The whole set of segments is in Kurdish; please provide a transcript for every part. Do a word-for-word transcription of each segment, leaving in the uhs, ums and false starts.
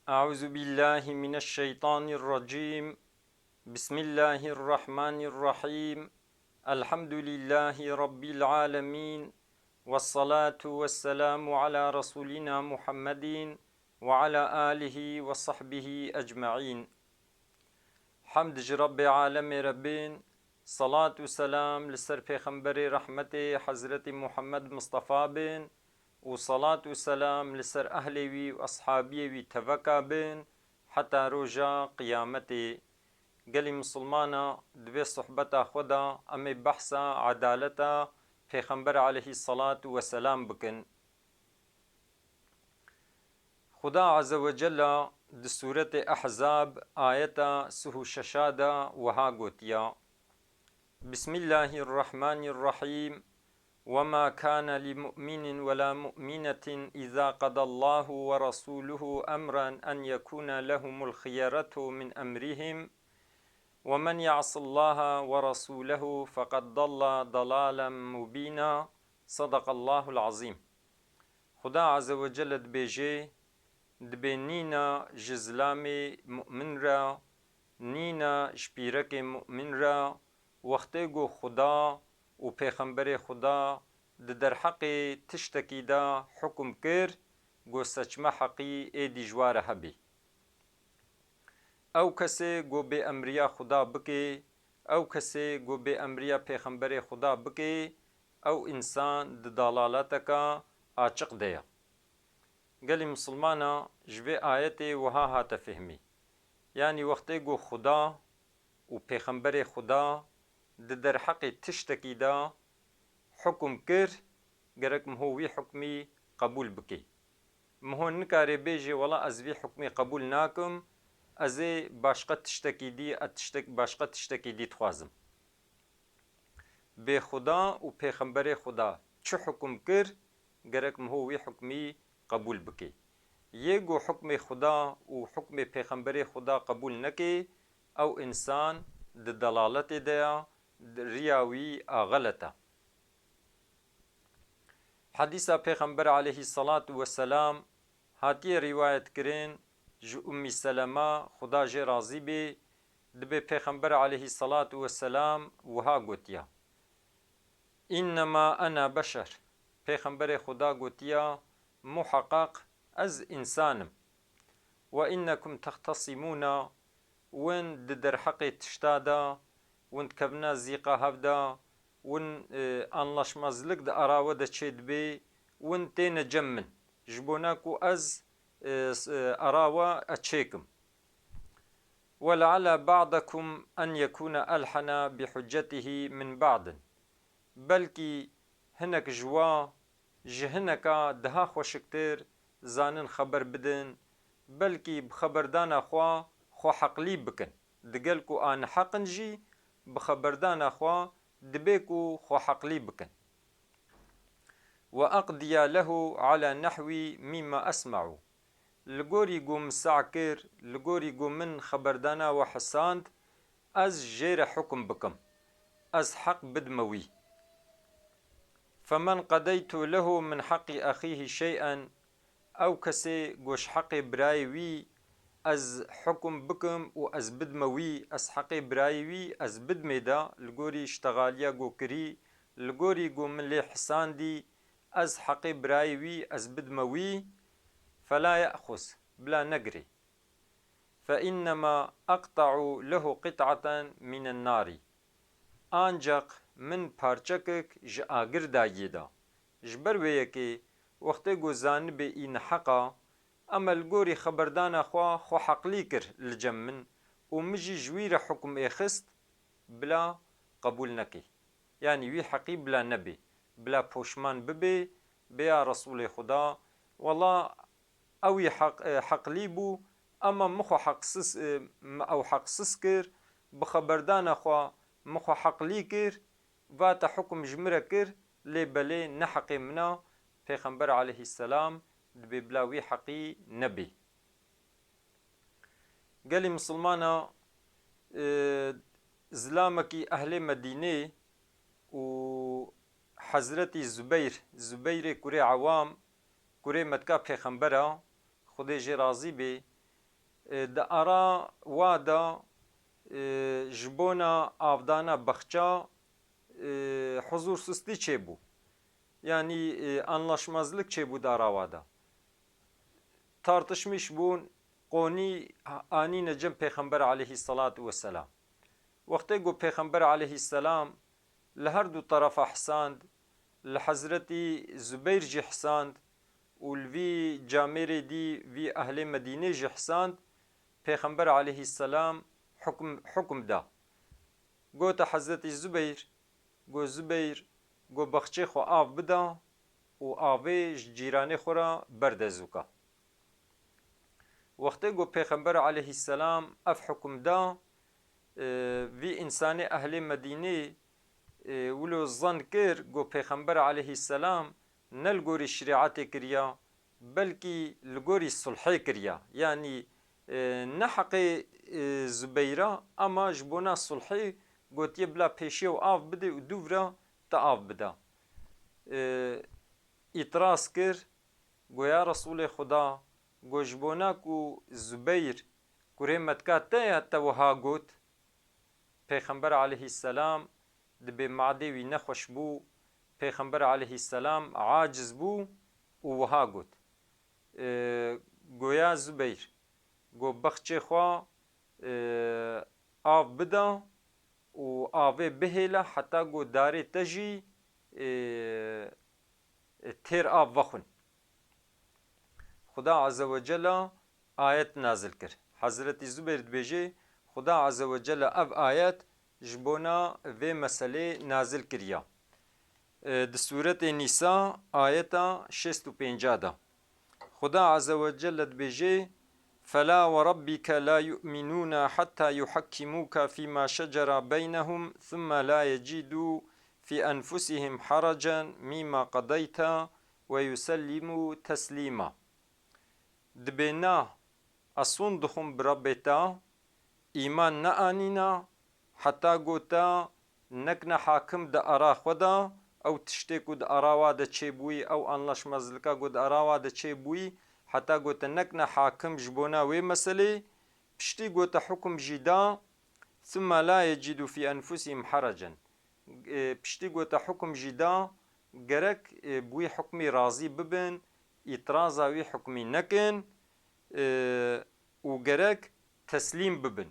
أعوذ بالله من الشيطان الرجيم. بسم الله الرحمن الرحيم. الحمد لله رب العالمين. والصلاة والسلام على رسولنا محمد وعلى آله وصحبه أجمعين. Hemd ji Rebbê alemê re bên, salat û selam li ser Pêxemberê rehmetê Hezretî Muhammed Mistefa bên û salat û selam li ser ehlê wî û eshabiyê wî teveka bên heta roja qiyametê. Gelî misilmana, di vê sohbeta xwe de em ê behsa edaleta Pêxember aleyhî salatu we selam bikin. Xuda Azze ve Cella di Sûretê Ehzab ayeta sih û şeş de wiha gotiya: Bismillahirrahmanirrahîm. وما كان لمؤمن ولا مؤمنة إذا قضى الله ورسوله أمرا أن يكون لهم الخيرة من أمرهم ومن يعص الله ورسوله فقد ضل ضلالا مبينا. صدق الله العظيم. Xuda Azze ve Celle dibêje: Dibê nîna ji zilamê mu'min re, nîna ji pîrekê mu'min re, wextê ku Xuda û Pêxemberê Xuda di derheqê tiştekî de hukum kir, ku seçme heqî êdî ji wa re hebî. Ew kesê ku bêemriya Xuda bikê, ew kesê ku bêemriya Pêxemberê Xuda bikê, ew însan di dalaleteka açiq de ye. Gelî misilmana, ji vê ayetê wiha hate fehmî. Yanî wextê ku Xuda û Pêxemberê Xuda di derheqê tiştekî de hukum kir, gerek miho wî hukmî qebûl bikê. Miho nikare bêje, wela ez vî hukmî qebûl nakim, ez ê başqa tiştekî dî, ez tiştek, başqa tiştekî dî dixwazim. Bê Xuda û Pêxemberê Xuda çi hukum kir, gerek miho wî hukmî qebûl bikê. Yê ku hukmê Xuda û hukmê Pêxemberê Xuda qebûl nekê, ew însan di dalaletê de ya, di riya wî a xelet e. Hedîsa Pêxember aleyhî salatu we selam hatiye rîwayet kirin ji Ummî Selema, Xuda jê razî bê, dibê Pêxember aleyhî salatu we selam wiha gotiya: "Înnema ena beşer." Pêxemberê Xuda gotiya: "Muheqeq ez însan im." "Ve innekum textesimûna." Win di derheqê tişta de, win dikevine zîqa hev de, win, e, anlaşmazlik di ara we de çêdibê, win têne cem min, ji bona ku ez, e, s-, e, ara we ez çêkim. "Ve leala ba'dakum en yekuna elhena bi huccetihi min ba'din." Belkî hinek ji wa ji hineka daha xweşiktir zanin xeber bidin, belkî bi xeberdana xwe xwe heqlî bikin. Digel ku a neheq in jî, bi xeberdana xwe dibe ku xwe heqlî bikin. "Ve aqdiya lehu ala nehwî mîma esma'u." Li gorî ku min seh kir, li gorî ku min xeberdana we hesand, ez jê re hukum bikim. Ez heq bidime wî. "Femen qedeytu lehu min heqî exîhi şey'en." Ew kesê ku ji heqê birayê wî ez hukum bikim û ez bidime wî, ez heqê birayê wî ez bidimê de, li gorî ştexaliya ku kirî, li gorî ku min lê hisandî, ez heqê birayê wî ez bidime wî, "fela ye'xuz", bila negirê. "Fe innema aqta'u lehu qit'aten minen nari." Ancaq min parçekek ji agir dayê da. Ji ber wê yekê, wextê ku zanibê î neheq a, ema li gorî xeberdana xwe, xwe heqlî kir li cem min û min jî ji wî re hukum êxist, bila qebûl nekê. Yanî wî heqî bila nebê, bila poşman bibê, bê ya Resûlê Xuda, wela ewî heq-, e, heqlî bû, ema min xwe heqsiz, e, min ew heqsiz kir, bi xeberdana xwe min xwe heqlî kir, vate hukum ji min re kir, lê belê ne heqê min a, Pêxember aleyhisselam dibê bila wî heqî nebê. Gelî misilmana, e, zilamekî ehlê Medînê û Hezretî Zubeyr, Zubeyrê kurê Ewam, kurê metka Pêxembera, Xwedê jê razî bê, E, di ara wa de, e, ji bona avdana bexça, e, huzursuztî çêbû. Yanî, e, anlaşmazlik çêbû di ara wa de. Tartişmîş bûn, qonî anîne cem Pêxember aleyhisselatu vesselam. Wextê ku Pêxember aleyhisselam li her du terefa hisand, li Hezretî Zubeyr jî hisand û li vî camêrê dî vî ehlê Medînê jî hisand, Pêxember aleyhisselam hukm, hukm da. Gote Hezretî Zubeyr, go Zubeyr, go bexçê xwe av bida û avê ji cîranê xwe re berde zûka. Wextê ku Pêxember aleyhisselam ev hukm da, e, vî însanê ehlê Medînê, e, wilo zan kir ku Pêxember aleyhisselam ne li gorî şerîetê kiriya, belkî li gorî sulhê kiriya. Yanî, e, ne heqê, e, Zubeyra, ama ji bona sulhê gotiye bila pêşiya û av bide û dûvira te av bida. E, îtiraz kir, go ya Resûlê Xuda, go ji bona ku Zubeyr kurê metka te ye te wiha got, Pêxember aleyhisselam dibê madê wî nexweş bû, Pêxember aleyhisselam aciz bû û wiha got, e, go ya Zubeyr, go bexçê xwe, e, av bida û avê bihêle heta ku darê te jî, e, e, têr av vexwin. Xuda Azze ve Celle ayet nazil kir. Hezretî Zubeyr dibêje, Xuda Azze ve Celle ev ayet ji bona vê meselê nazil kiriya. E, di Sûretê Nîsa ayeta şêst û pênca de. Xuda Azze ve Celle dibêje, فَلَا وَرَبِّكَ لَا يُؤْمِنُونَ حَتَّى يُحَكِّمُوكَ فِيمَا شَجَرَ بَيْنَهُمْ ثُمَّ لَا يَجِدُوا فِي أَنْفُسِهِمْ حَرَجًا مِمَّا قَضَيْتَ وَيُسَلِّمُوا تَسْلِيمًا. Dibê na, ez sûnd dixwim bi Rebbê te, îman neanîna, heta ku te nekine hakim di ara xwe de, ew tiştê ku di ara wa de çêbûyî, ew anlaşmazlika ku di ara wa de çêbûyî, heta ku te nekine hakim ji bona wê meselê, piştî ku te hukum jî da, ثُمَّ لَا يَجِدُوا فِي أَنْفُسِهِمْ حَرَجًا. E, piştî ku te hukum jî da, gerek, e, bi wî hukmî razî bibin, îtiraza wî hukmî nekin, e, û gerek teslîm bibin.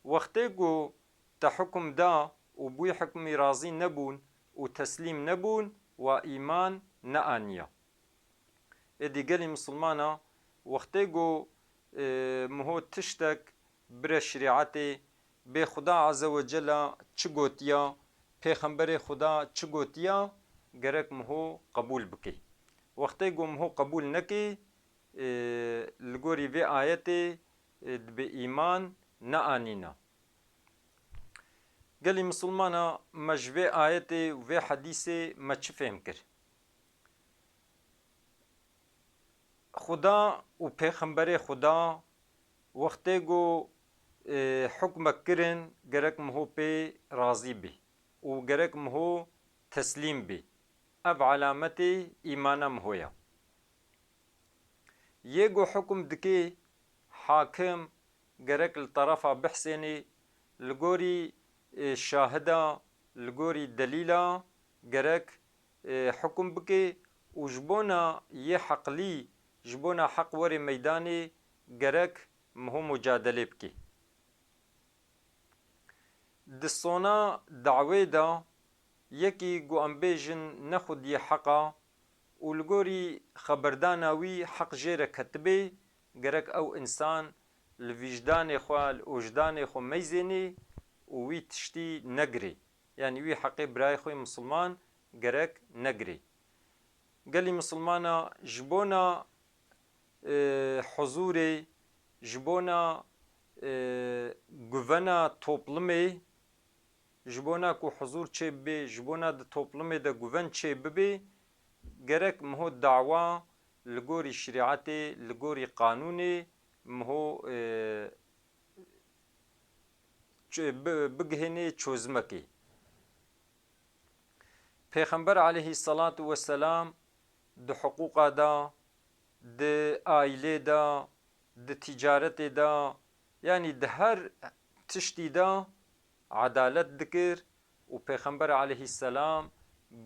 Wextê ku te hukum da û bi wî hukmî razî nebûn û teslîm nebûn, wa îman neaniya. Êdî gelî misilmana, wextê ku, e, miho tiştek bire şerîetê, bê Xuda Azze ve Celle çi gotiya, Pêxemberê Xuda çi gotiya, gerek miho qebûl bike. Wextê ku miho qebûl neke, e, li gorî vê ayetê, e, dibe îman neanîna. Gelî misilmana, me ji vê ayetê û vê hedîsê me çi fêm kir? Xuda û Pêxemberê Xuda wextê ku, e, hukmek kirin, gerek miho pê razî bî û gerek miho teslîm bî. Ev alametê îmana miho ye. Yê ku hukum dike, hakim gerek li terefa bihsênê, li gorî, e, şahida, li gorî delîla gerek, e, hukum bike û ji bona yê heqlî, ji bona heq were meydanê gerek miho mucadelê bike. Di sona dawê de yekî ku em bêjin nexudiye heqa û li gorî xeberdana wî heq jê re ketibê, gerek ew însan li vîjdanê xwe, li ojdanê xwe meyzênê û wî tiştî negirê. Yanî wî heqê birayê xwe misilman gerek negirê. Gelî misilmana ji bona, e, huzûrê, ji bona, e, guvena toplumê, ji bona ku huzûr çê bibe, ji bona di toplumê de guven çê bibe, gerek miho dawa li gorî şerîetê, li gorî qanûnê miho, e, ço-, bi-, bigihênê çözmekê. Pêxember aleyhisselatu vesselam di hiqûqa de, di aîlê de, di tîcaretê de, Yanî di her tiştî de edalet dikir û Pêxember aleyhisselam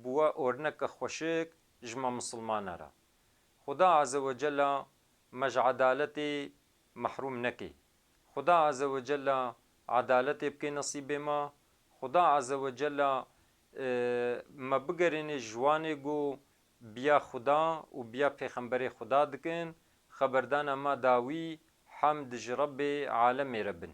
bûye orneke xweşik ji me misilmana re. Xuda Azze ve Cella me ji edaletê mehrûm neke. Xuda Azze ve Cella edaletê bike nesîbê me. Xuda Azze ve Cella, e, me bigerîne ji wanê ku biya Xuda û biya Pêxemberê Xuda dikin. Xeberdana me dawî, hemd ji Rebbê alemê re bin.